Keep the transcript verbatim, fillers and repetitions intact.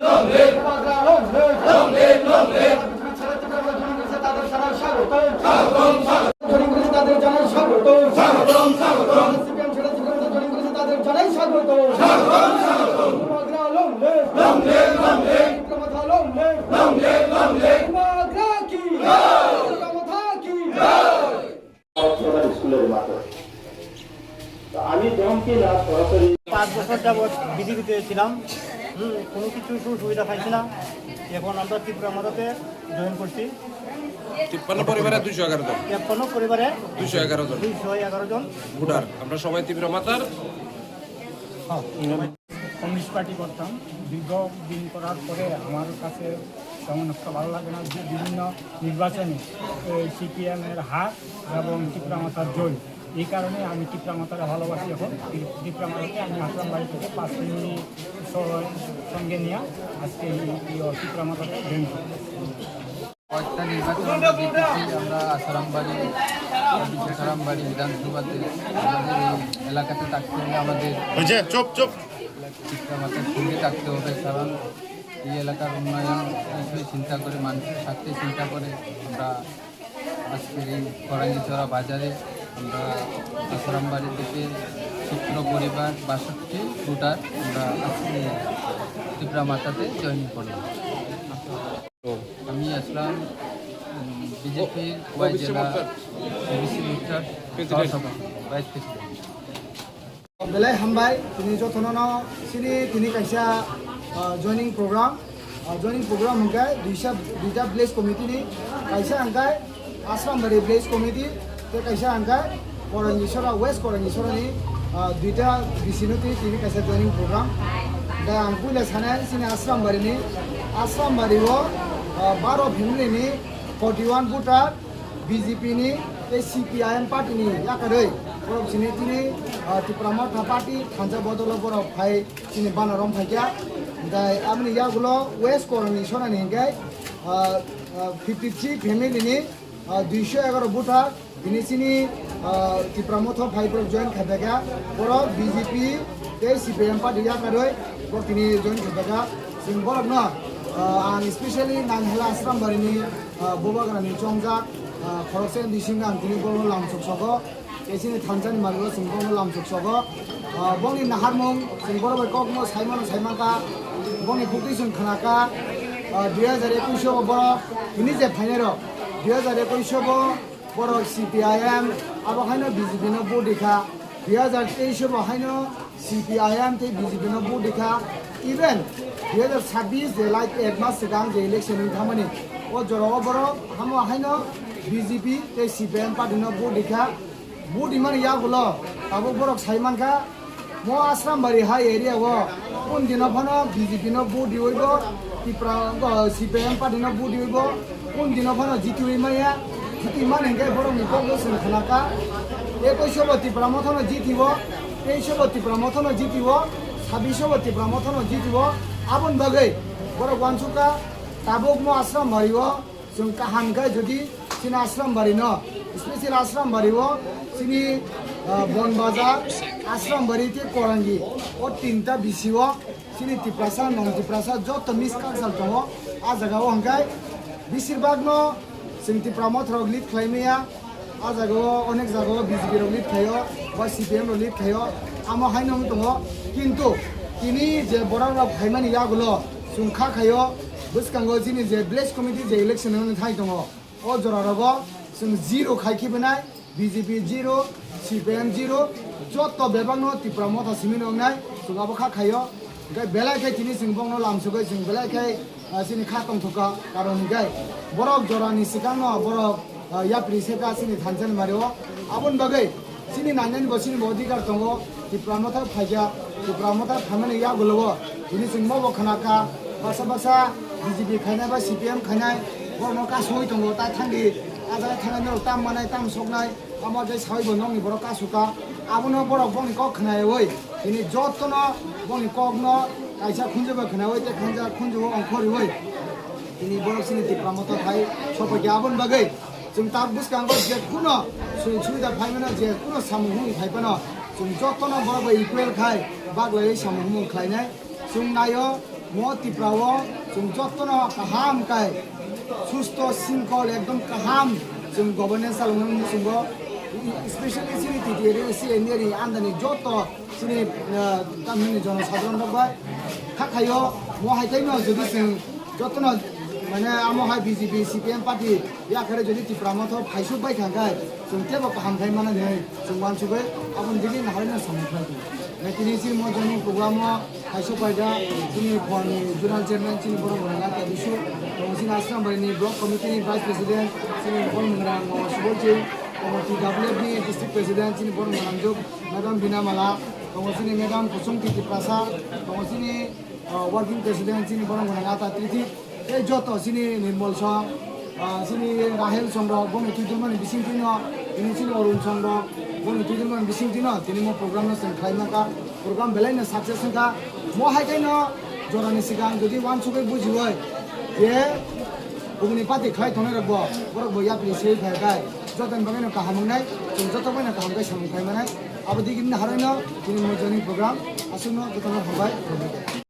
Long live! Bubagra long live! Long live, long live! তাদের জানাই স্বাগতম। স্বাগতম, স্বাগতম। তাদের জানাই স্বাগতম। স্বাগতম, স্বাগতম। সিপিএম ছেড়ে সিপিএম তাদের জানাই স্বাগতম। স্বাগতম, স্বাগতম। বুবাগ্রা long live। Long live, long live। বিক্রমথা long live। Long live, long live। বুবাগ্রা কি জয়। বিক্রমথা কি জয়। প্রধান স্কুলের মাত্র। তো আমি দমকে না সরাসরি পাঁচ বছর যাবৎ বিজেপিতে ছিলাম। হুম, কোনো কিছু সুযোগ সুবিধা পাইছি না। এখন আমরা ত্রিপুরা মথাতে জয়েন করছি। তিপ্পান্ন পরিবারে দুইশো এগারো জন। তিপ্পান্ন পরিবারে দুইশো এগারো জন। দুইশো এগারো জন। ভোটার। আমরা সবাই ত্রিপুরা মথার। হ্যাঁ। কমিউনিস্ট পার্টি করতাম। দীর্ঘ দিন করার পরে আমার কাছে তেমন একটা ভালো লাগে না যে বিভিন্ন নির্বাচনে সিপিএম এর হার এবং ত্রিপুরা মথার জয়। এই কারণে আমি ত্রিপুরা মথারে ভালোবাসি। এখন ত্রি- ত্রিপুরা মথাতে আমি আসলাম বাড়ি থেকে পাঁচ মিনিট সহ সঙ্গে নিয়ে আজকে এই এই ত্রিপুরা মথাতে জয়েন করছি। কয়েকটা নির্বাচন আমরা দেখেছি, আমরা আসারামবাড়ি, আসারামবাড়ি বিধানসভাতে আমাদের এই এলাকাতে থাকতে হলে আমাদের হয়েছে, চুপ, চুপ। ত্রিপুরা মথার সঙ্গে থাকতে হবে, কারণ এই এলাকার উন্নয়ন বিষয়ে চিন্তা করে, মানুষের স্বার্থে চিন্তা করে আমরা আজকের এই করাঙ্গিছড়া বাজারে আমরা আসারামবাড়ি থেকে সতেরো পরিবার, বাষট্টি ভোটার আমরা আজকে ত্রিপুরা মথাতে জয়েন করলাম। আমি আসলাম বিজেপির ওয়াই জেলা ওবিসি মোর্চার প্রেসিডেন্ট। সহসভাপতি, vice president. Belai hambai, tini jotono no sini tini kaisa, ah, joining program. Ah, joining program hwnkhe duisa, duita village committee ni, kaisa hwnkhe Asrambari village committee, tei kaisa hwnkhe Korangisora, West Korangisora ni, ah, duita V C no tini, tini kaisa joining program. Da ang puila sanai sini Asrambari ni, Asrambari o, ah, baro family ni forty one voter, B J P ni tei C P I M party ni yakarwi borok chini tini, ah, Tipra Motha party thansa bodolo borok phai chini bana rom phaikha. Hwnkhe aboni yagulo West Koroni Sorani hwnkhe, ah, ah, fifty three family ni, ah, duiso egaroh voter tini chini, ah, Tipra Motha phai borok join khaiphaikha. Borok B J P tei C P I M party yakarwi borok tini join khaiphaikha. Chwng borokno, ah, ang specially Nainhala Asrambari ni, ah, Bubagra ni chongjak, ah, khoroksa ni bisingo ang tini borokno lamsok sogo, tei chini thansa ni maligo chwng borokno lamsok sogo. Ah, bongni naharmung chwng borok bai kokno saimano saimankha, bongni bukti chwng khnakha, ah, dui hajar ekwis o borok tini je phainai rok, dui hajar ekwis o bo borok C P I M, abo haino B J P no vote rikha, dui hajar teis o bo haino C P I M tei B J P no vote rikha, even dui hajar chabbish je last ek mas swkang je election wng thangmani, o jorao borok hamo haino B J P tei C P I M party no vote rikha. Vote rimani yagulo tabuk borok saimankha, mo Asrambari hai area o kun dino phano B J P no vote riwi bo, Tipra, o, C P I M party no vote riwi bo, kun dino phano jitiwi maya, jiti mani hwnkhe borokni kokno chwng khnakha. Ekwis o bo Tipra Motha no jitiwo, teis o bo Tipra Motha no jitiwo, chabbish o bo Tipra Motha no jitiwo. Aboni bagwi borok uansukha tabuk mo Asrambari o chwng kaham khe jodi chini Asrambari no, special Asrambari o chini, ah, Bonbazar, Asrambari tei Korangi, o tinta B C o chini Tiprasa, non Tiprasa joto mix culture tongo. A jaga o hwnkhe besir bak no chwng Tipra Motha rok lead khlai maya. A jaga o onek jaga o B J P rok lead khaio, ba C P M rok lead khaio, amo haino wng tongo. Kintu tini je borok rok phaimani yagulo chwng kha khaio, bwskango chini je village committee je election wngwi thai tongo, o jora rogo chwng zero khai khibi nai, B J P zero, C P M zero, joto bebak no Tipra Motha simi no wngnai, chwng abo kha khaio. Hwnkhe belai khe tini chwng bongno lamsogwi chwng belai khe, ah, chini kha tongthokha, karon hwnkhe borok jorani swkangno borok, ah, yapri se kha chini thansa ni mari o. Aboni bagwi chini nainani bo chini bo odhikar tongo, Tipra Motha phaikha, Tipra Motha phaimani yagulo o tini chwng mobo khna kha, baksa baksa B J P khainai ba C P M khainai borokno kasugwi tongo, ta thangdi a jaga thangnai norok tam manai tam soknai. Amo je sawi bo nokni borok kasukha, abono borok bongni kok khnayawi, tini jotono bongni kokno kaisa khunju bai khnayawi tei khanja khunju o ongkhoriwi, tini borok chini Tipra Motha phai sophaikha. Aboni bagwi chwng tak bwskango je kuno sujog subida phai mano, je kuno samung humung phai phano chwng jotono borok bai equal khai baglaiwi samung humung khlainai. Chwng naio Mo Tripura o chwng jotono kaham kai susto singkol ekdom kaham chwng governance chaloknani muchungo, especially chini T T A D C N D A ni andani joto chini, ah, tamni jono sadharon rok bai kha khaio. Mo hai khaino jodi chwng jotono mane amo hai B J P, C P M party yakhare jodi Tipra Motha phaisuk bai thang khai chwng tebo kaham khai mano hinwi chwng uansugwi aboni digini naharino samung khlai tongo. Tini chini mo joining program o kaisa paida chini phorni Zonal Chairman chini borok rwnai ta bisu, tongo chini Asrambari ni Block Committee ni Vice President chini borok rwnai tongo Subol Singh, tongo T W F ni District President chini borok rwnai juk Madam Bina Mala, tongo chini Madam Kusum Titi Prasa, tongo chini, ah, Working President chini borok rwnai ta Titi, tei joto chini Nirmol Song, ah, chini Rahel Song rok, boni twi tongmani bising twi no, tini chini Arun Song rok, boni twi tongmani bising twi no, tini mo program no chwng khlai mangkha, program belai no success wngkha. Mo hai khe no jorani swkang jodi uansugwi bujiwi je kubuni party khlai tongnai rok bo, borok bo yapri se phai khai, jotoni bagwi no kaham wngnai, chwng joto bai no kaham khe samung khai manai, abo digi nini haroi no tini mo joining program aswk no joto no hambai.